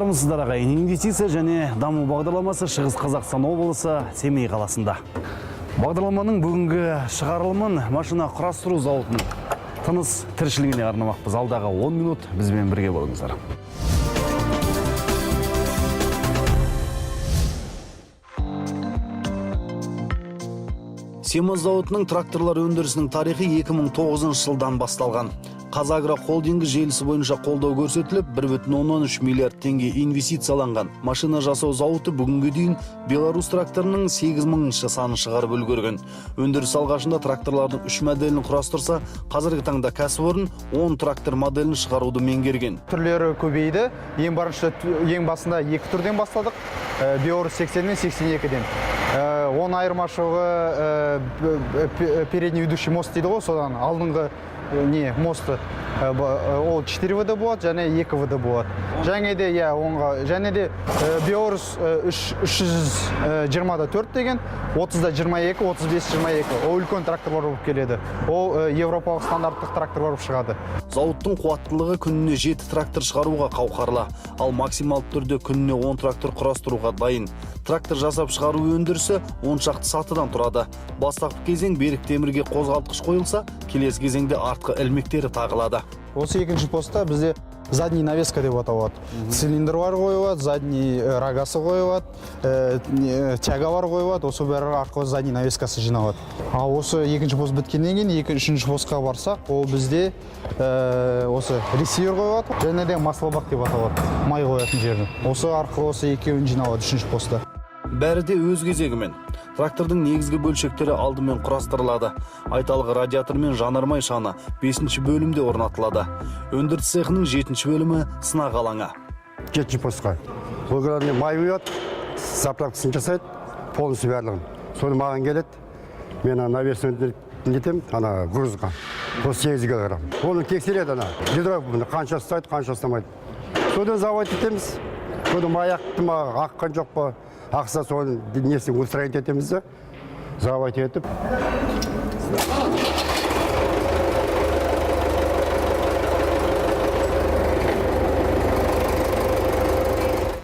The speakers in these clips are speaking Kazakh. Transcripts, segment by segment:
Армысыздар, ағайын! Инвестиция және даму бағдарламасы Шығыс Қазақстан облысы, Семей қаласында. Бағдарламаның бүгінгі шығарылымын машина құрастыру зауытының тыныс тіршілігіне арнамақпыз. Алдағы 10 минут бізбен бірге болыңыздар. Семаз зауытының тракторлар өндірісінің тарихы 2009 жылдан басталған. «Қазагро» холдингі желісі бойынша қолдау көрсетіліп, 1,3 миллиард теңге инвестицияланған. Машина жасау зауыты бүгінге дейін Беларусь тракторының 8 мыңыншы санын шығарып үлгерген. Өндіріс алғашында тракторлардың үш моделін құрастырса, қазіргі таңда кәсіпорын 10 трактор моделін шығаруды меңгерген. Түрлері көбейді. Ең бірінші, ең басында екі түрден бастадық. Беларусь 80 мен 82-ден. Оның айырмашылығы передний ведущий мост дейді ғой, содан алдыңғы не мосты. Ол 4 ВД болады және 2 ВД болады. Және де, иә, оңға және де Беларусь 320 да 4 деген, 30 да 22, 35 22. Ол үлкен тракторлар болып келеді. Ол европалық стандарттық тракторлар болып шығады. Зауыттың қуаттылығы күніне 7 трактор шығаруға қауқарлы, ал максималды түрде күніне 10 трактор құрастыруға дайын. Трактор жасап шығару өндірісі 10 шақты сатыдан тұрады. Бастапқы кезең берік темірге қозғалтқыш қойылса, келесі кезеңде артқы ілмектері тағылады. Осы екінші постта бізде задний навеска деп аталады. Цилиндр бар қойылады, задний рогасы қойылады, тягалар қойылады, осы бәрі арқылы задний навескасы жиналады. Ал осы екінші пост біткеннен кейін екі үшінші постқа барсақ, ол бізде осы ресивер қойылады және де маслобак деп аталады, май қоятын жерін. Осы арқылы осы екеуін жиналады үшінші постта. Бәрі де өз кезегімен. Трактордың негізгі бөлшектері алдымен құрастырылады. Айталық, радиатор мен жанармай шаны бесінші бөлімде орнатылады. Өндіріс цехының жетінші бөлімі — сынақ алаңы. Жетінші постқа ол главное май құяды, заправкасын жасайды полностью барлығын. Соны маған келеді, мен ана навесін нетемін, ана грузға ол 8 килограмм, оны тексереді ана гидро, қанша ұстайды, қанша ұстамайды. Содан завод етеміз, содан май ақты ма, аққан жоқ па, ақса, соның несін устранить етеміз да, завод етіп.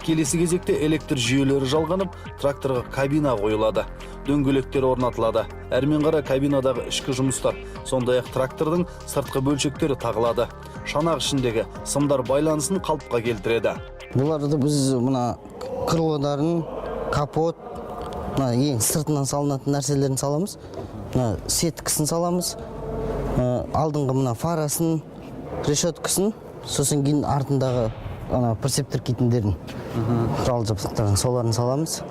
Келесі кезекте электр жүйелері жалғанып, тракторға кабина қойылады, дөңгелектер орнатылады. Әрмен қарай кабинадағы ішкі жұмыстар, сондай-ақ трактордың сыртқы бөлшектері тағылады. Шанақ ішіндегі сымдар байланысын қалыпқа келтіреді. Бұларды біз мына крылоларын, капот, мына ең сыртынан салынатын нәрселерін саламыз, мына сеткісін саламыз, алдыңғы мына фарасын, решеткасын, сосын кейін артындағы ана прицеп тіркейтіндерін, құрал жабдықтарын, соларын саламыз.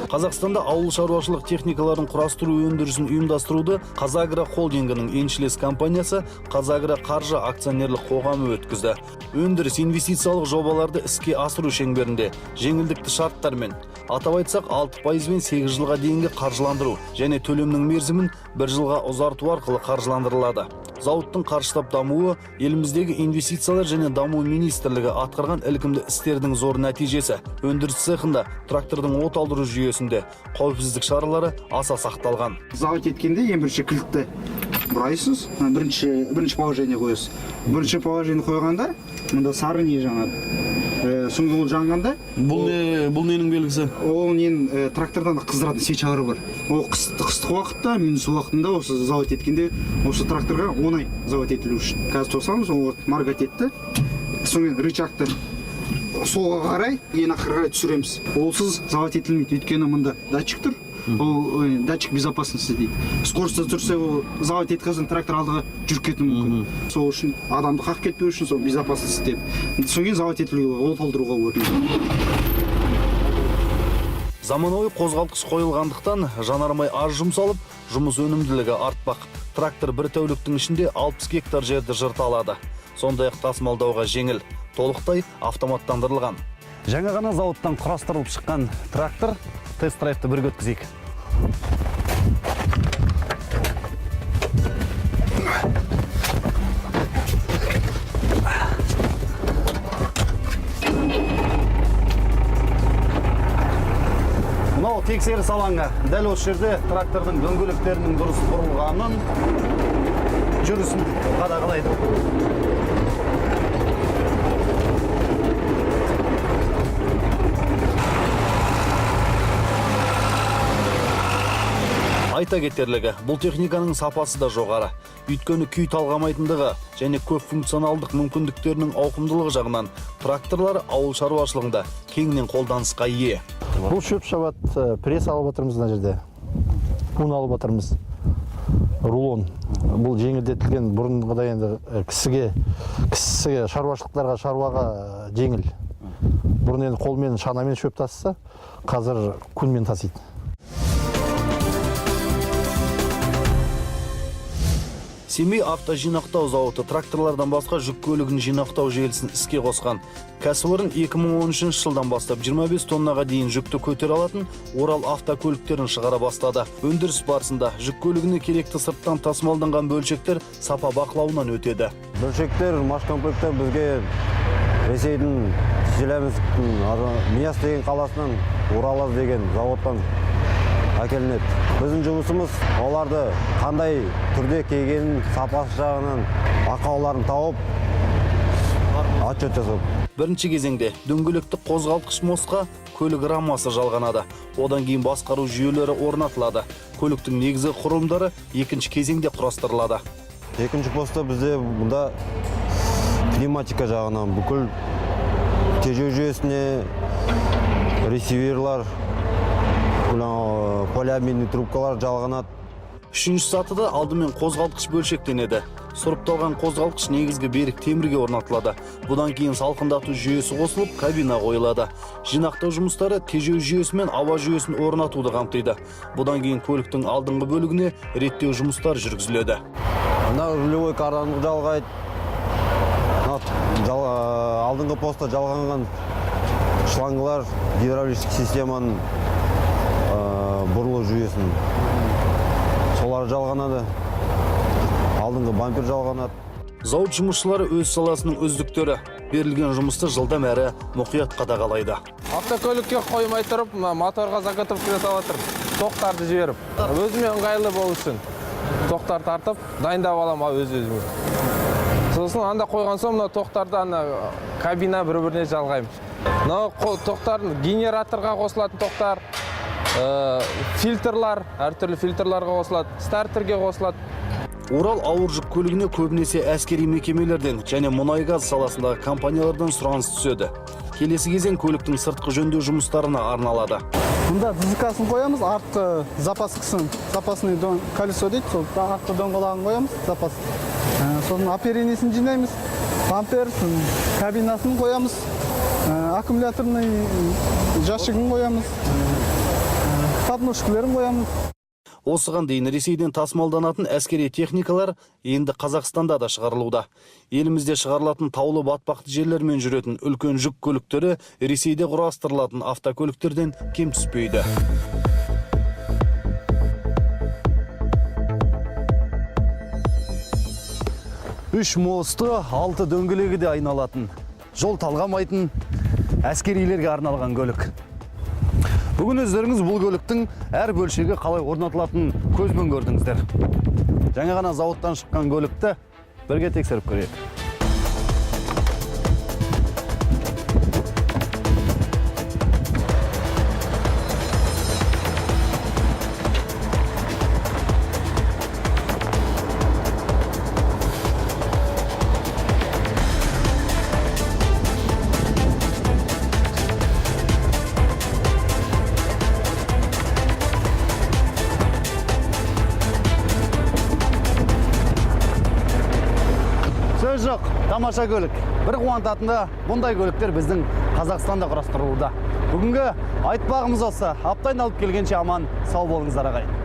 Қазақстанда ауыл шаруашылық техникаларын құрастыру өндірісін ұйымдастыруды «Қазагро» холдингінің еншілес компаниясы «Қазагро Қаржы» акционерлік қоғамы өткізді. Өндіріс инвестициялық жобаларды іске асыру шеңберінде жеңілдікті шарттармен, атап айтсақ, 6 пайызбен 8 жылға дейінгі қаржыландыру және төлемнің мерзімін бір жылға ұзарту арқылы қаржыландырылады. Зауыттың қарыштап дамуы — еліміздегі Инвестициялар және даму министрлігі атқарған ілкімді істердің зор нәтижесі. Өндіріс цехында трактордың от алдыру жүйесінде қауіпсіздік шаралары аса сақталған. Завод еткенде ең бірінші кілтті бұрайсыз, мына бірінші положение қоясыз. Бірінші положение қойғанда мында сары не жанады. Содан кейін ол жанғанда Бұл не, бұл ненің белгісі? Ол ненің, трактордан қыздыратын свечалар бар. Ол қыстық уақытта, минус уақытында осы завод еткенде осы тракторға оңай завод етілу үшін. Қазір тосамыз, ол вот моргать етті. Содан кейін рычагты солға қарай, ең ақырға қарай түсіреміз. Олсыз завод етілмейді, өйткені мында датчик тұр. Ол датчик безопасности дейді. Скоростьта тұрса, ол завод еткізген трактор алдыға жүріп кетуі мүмкін. Сол үшін, адамды қағып кетпеу үшін, сол безопасность деп. Содан кейін завод етілуге болады, от алдыруға болады. Заманауи қозғалтқыш қойылғандықтан жанармай аз жұмсалып, жұмыс өнімділігі артпақ. Трактор бір тәуліктің ішінде 60 гектар жерді жырта алады. Сондай-ақ тасымалдауға жеңіл, толықтай автоматтандырылған. Жаңа ғана зауыттан құрастырылып шыққан трактор тест драйвты бірге өткізейік. Мынау тексеріс алаңы. Дәл осы жерде трактордың дөңгелектерінің дұрыс бұрылғанын, жүрісін қадағалайды. Айта кетерлігі, бұл техниканың сапасы да жоғары. Өйткені күй талғамайтындығы және көп функционалдық мүмкіндіктерінің ауқымдылығы жағынан тракторлар ауыл шаруашылығында кеңінен қолданысқа ие. Бұл шөп шабады, пресс алып отырмыз мына жерде. Un алып отырмыз. Рулон. Бұл жеңілдетілген, бұрынғыдай енді кісіге, кісіге шаруашылықтарға, шаруаға жеңіл. Бұрын енді қолмен, шанамен шөп тасыса, қазір күнмен тасиды. Семей автожинақтау зауыты тракторлардан басқа жүк көлігін жинақтау желісін іске қосқан. Кәсіпорын 2013 жылдан бастап 25 тоннаға дейін жүкті көтере алатын Орал автокөліктерін шығара бастады. Өндіріс барысында жүк көлігіне керекті сырттан тасымалданған бөлшектер сапа бақылауынан өтеді. Бөлшектер, машкомплектер бізге Ресейдің Челябинсктің Мияс деген қаласынан, Уралаз деген заводтан әкелінеді. Біздің жұмысымыз оларды қандай түрде келгенін, сапасы жағынан ақауларын тауып, отчет жасау. Бірінші кезеңде дөңгелекті қозғалтқыш мостқа көлік рамасы жалғанады. Одан кейін басқару жүйелері орнатылады. Көліктің негізгі құрылымдары екінші кезеңде құрастырылады. Екінші постта бізде бұнда пневматика жағынан бүкіл тежеу жүйесіне ресиверлар, полиаминный трубкалар жалғанады. Үшінші сатыда алдымен қозғалтқыш бөлшектенеді. Сұрыпталған қозғалтқыш негізгі берік темірге орнатылады. Бұдан кейін салқындату жүйесі қосылып, кабина қойылады. Жинақтау жұмыстары тежеу жүйесі мен ауа жүйесін орнатуды қамтиды. Бұдан кейін көліктің алдыңғы бөлігіне реттеу жұмыстары жүргізіледі. Мына рулевой карданды жалғайды. Мына алдыңғы постта жалғанған шланглар гидравлический системаның бұрылу жүйесін, солар жалғанады. Алдыңғы бампер жалғанады. Зауыт жұмысшылары өз саласының үздіктері. Берілген жұмысты жылдам әрі мұқият қадағалайды. Автокөлікке қоймай тұрып, мына моторға заготовка жасап жатырмын. Тоқтарды жіберіп, өзіме ыңғайлы болу үшін тоқтар тартып, дайындап аламын өз өзіме. Сосын анда қойған соң мына тоқтарды ана кабина бір-біріне жалғаймын. Мынау тоқтардың генераторға қосылатын тоқтар, фильтрлар, әртүрлі фильтрларға қосылады, стартерге қосылады. Урал ауыр жүк көлігіне көбінесе әскери мекемелерден және мұнай-газ саласындағы компаниялардан сұраныс түседі. Келесі кезең көліктің сыртқы жөндеу жұмыстарына арналады. Мұнда ДЗК-сын қоямыз, артқы запаскысын, запасный колесо дейді, сол артқы доңғалағын қоямыз, запас. Сосын оперениесін жинаймыз, бампер, кабинасын қоямыз, аккумуляторный жәшігін қоямыз, подножкілерін қоямыз. Осыған дейін Ресейден тасымалданатын әскери техникалар енді Қазақстанда да шығарылуда. Елімізде шығарылатын таулы батпақты жерлермен жүретін үлкен жүк көліктері Ресейде құрастырылатын автокөліктерден кем түспейді. Үш мосты, 6 дөңгелегі де айналатын, жол талғамайтын әскерилерге арналған көлік. Бүгін өздеріңіз бұл көліктің әр бөлшегі қалай орнатылатынын көзбен көрдіңіздер. Жаңа ғана зауыттан шыққан көлікті бірге тексеріп көрейік. Сөз жоқ, тамаша көлік. Бір қуантатыны, бұндай көліктер біздің Қазақстанда құрастырылуда. Бүгінгі айтпағымыз осы. Апта айналып келгенше аман сау болыңыздар ағайын.